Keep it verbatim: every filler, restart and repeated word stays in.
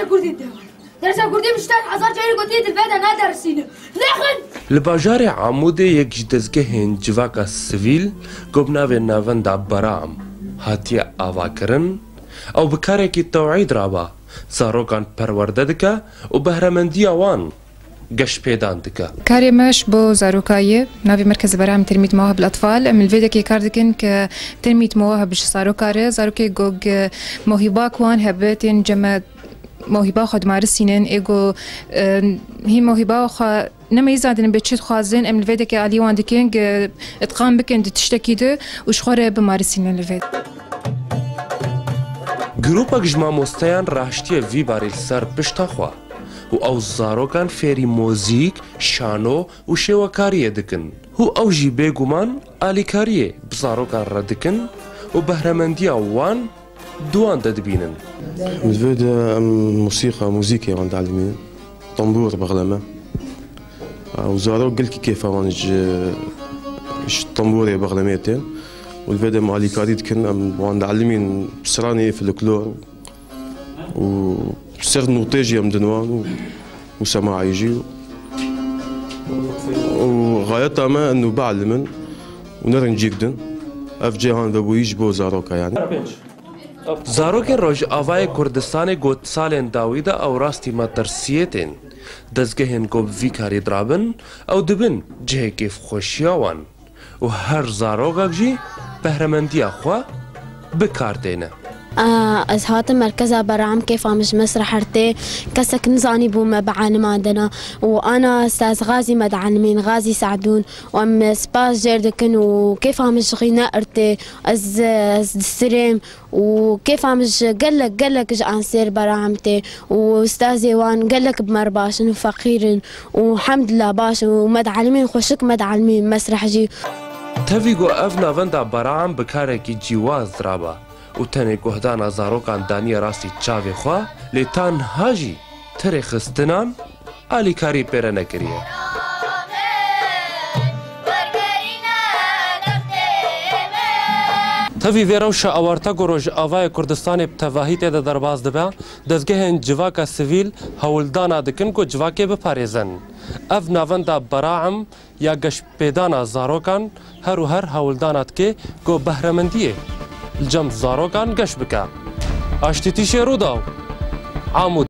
Kurdî dewan. Dersa Kurdî min ji te hezar carî gotiye, di vê de nadersîne. Nexin! Li bajarê Amûdê yek ji dezgehên civaka sivîl ku bi navê Navenda Beraam hatiye avakirin, ew bi karekî tewîd raba zarokan perwerde dike û behremendiya wan geşpêdan dike. Karê me ji bo zaroka ye. Navê Merkez Beraam Tenmît Mewahib Atfal. Em li vê dekê kar dikin ke tenmît mewahib ji zaroka re, zarokê ku, e, mewhîba ku wan hebe tên cem me mewhîba xwe dimarisînin, ê ku, e, hîn mewhîba xwe nemeyî zandin bê çi dixwazin, em li vê dekê alî wan dikin, ge itqan bikin di tiştekî de û ji xwe re bimarisînin li vê. Grûpek ji mamosteyan raştiye vî barî li ser pişta xwe û ew zarokan fêrî mozîk, şano û şêwekariyê dikin û ew jî bêguman alîkariyê bi zarokan re dikin û behremendiya wan di wan de dibînin. Li vê de em musîqa, muzîkê wan dielîmînin. Tembûr, bexleme. Û zarok gelkî kêfa wan ji, ji tembûrê, bexlemê tên. Û li vê de em alîkarî dikin, em wan dielîmîn stranê, folklor û ser notê jî em din wan û, û semaî jî. Û xayeta me eno bielîmin û nerin cîk din. Ev cîhan vebûyî ji bo zaroka, yanî. Zarokên Rojavayê Kurdistanê ku di salên dawî de ew rastî metirsiyê tên. Dezgehên ku bi vî karî dirabin, ew dibin cihê kêfxweşiya wan û her zarokek jî behremendiya xwe bi kar têne. A, ez hatim merkeza Beraam, kêfa min ji mesreh re tê. Kesek nizanî bû me bielîmandine û ana Ustaz Xazî me dielîmîn, Xazî Se'dûn, û em spas jê re dikin û kêfa min ji xîne re tê. Ez, ez distirêm. Û kêfa min ji gelek, gelek ji ansêr Beraam tê û ustazê wan gelek bi me re baş in û feqîr in û hemdillah baş in û me dielîmîn, xweşik me dielîmîn mesreh jî. Tevî ku ev navenda Beraam bi karekî cîwaz diraba û tenê guhdana zarokan daniye rastî çavê xwe, lê ta niha jî ti rêxistinan alîkarî pê re nekiriye. Tevî vê rewşa awarte ku Rojavayê Kurdistanê bi tevahî tê de derbas dibe, dezgehên civaka sivîl hewldana dikin ku civakê biparêzin. Ev navenda Beraam ya geşpêdana zarokan her û her hewldana dike ku behremendiyê li cem zarokan geş bike. Aştî Tîşê, Rûdaw, Amûd.